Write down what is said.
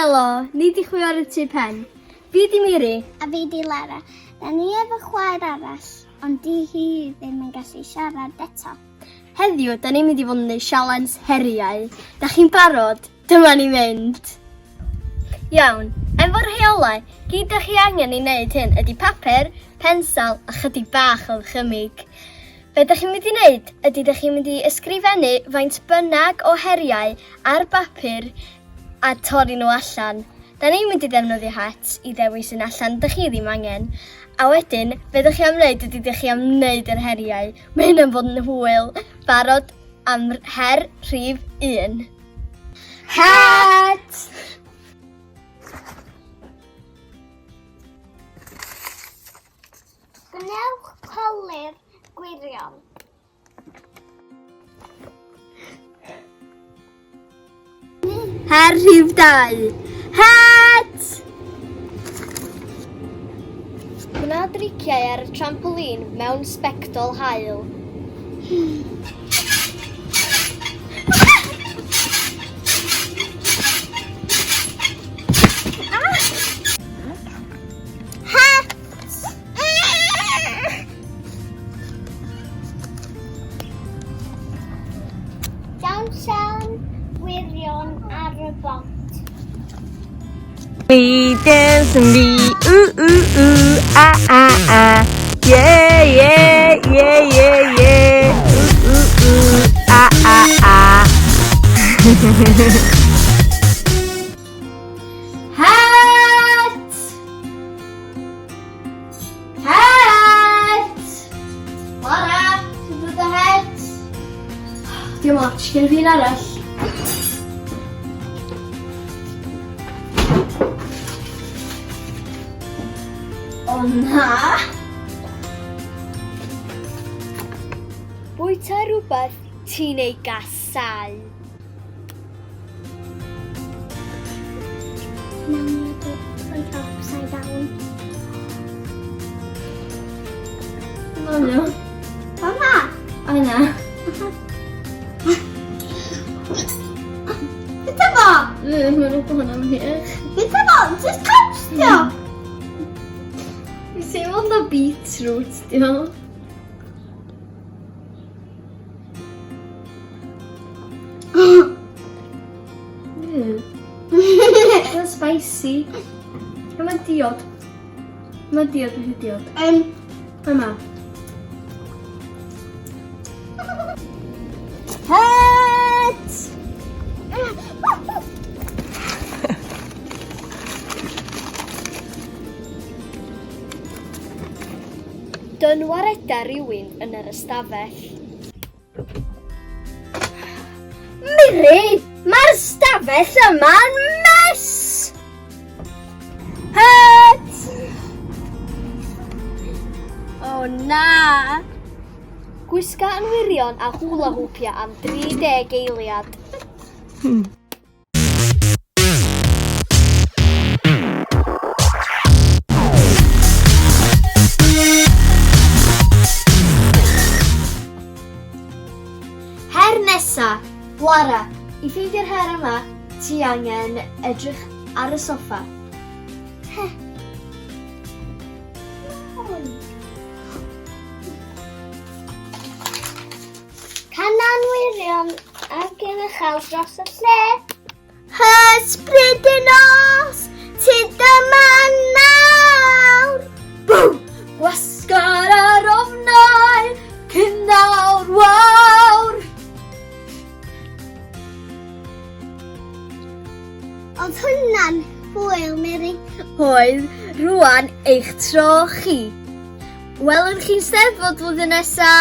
Helo, ni di chwiorydd y Tŷ Pen. Fi di Miri. A fi di Lara. Da ni efo chwaer arall, ond di hi ddim yn gallu siarad eto. Heddiw, da ni'n mynd i fod yn gwneud sialens heriau. Da chi'n barod? Dyma ni'n mynd! Iawn, efo'r rheolau, gyd da chi angen i wneud hyn ydy papur, pensel a chydig bach o ddychymyg. Be da chi'n mynd i wneud ydy da chi'n mynd i ysgrifennu faint bynnag o heriau ar bapur a torri nhw allan. Da ni'n mynd i ddefnyddio het i ddewis un allan, da chi ddim angen. A wedyn, be da chi am wneud ydy da chi am wneud yr heriau. Mae hynna'n fod yn hwyl. Barod am her rhif un. Het! Gwnewch colur gwirion. Her rhif 2. Het! Gwna driciau ar y trampolin mewn sbectol haul. Het! Dawnsian wirion ar y bont. We dance and we ooh ooh ooh ah ah ah yeah yeah yeah yeah yeah ooh ooh ooh ah ah ah. Het! Het! Lara, ti'n dod o het? Dim ots, gen fi un arall. O na! Bwyta rhywbeth ti'n ei gasau. Now I'm gonna put it upside down. O no. Mama! O na. Beth efo? Mae'n rhywbeth hwnna'n hych. Beth efo? Just costio! Fi teimlo na beetroot, di o. Mm. Mae'n spicy. Mae'n diod. Mae'n diod, mae'n diod. Um, Yma. Het! Dynwareda rhywun yn yr ystafell. Miri, mae'r stafell yma'n mess! Het! O oh, na! Gwisga yn wirion a hula hoopia am 30 eiliad. Hmm. Her nesa, Lara, i ffeindio'r her yma, ti angen edrych ar y soffa. Heh. Canan wirion ac yn uchel dros y lle. Hysbryd y nos, ti dyma nawr. Bw! Gwasgar ar ofnau, cynnawr wawr. Oedd hwnna'n hwyl, Mary. Oedd, rwan eich tro chi. Welwn chi'n steddfod flwyddyn nesa.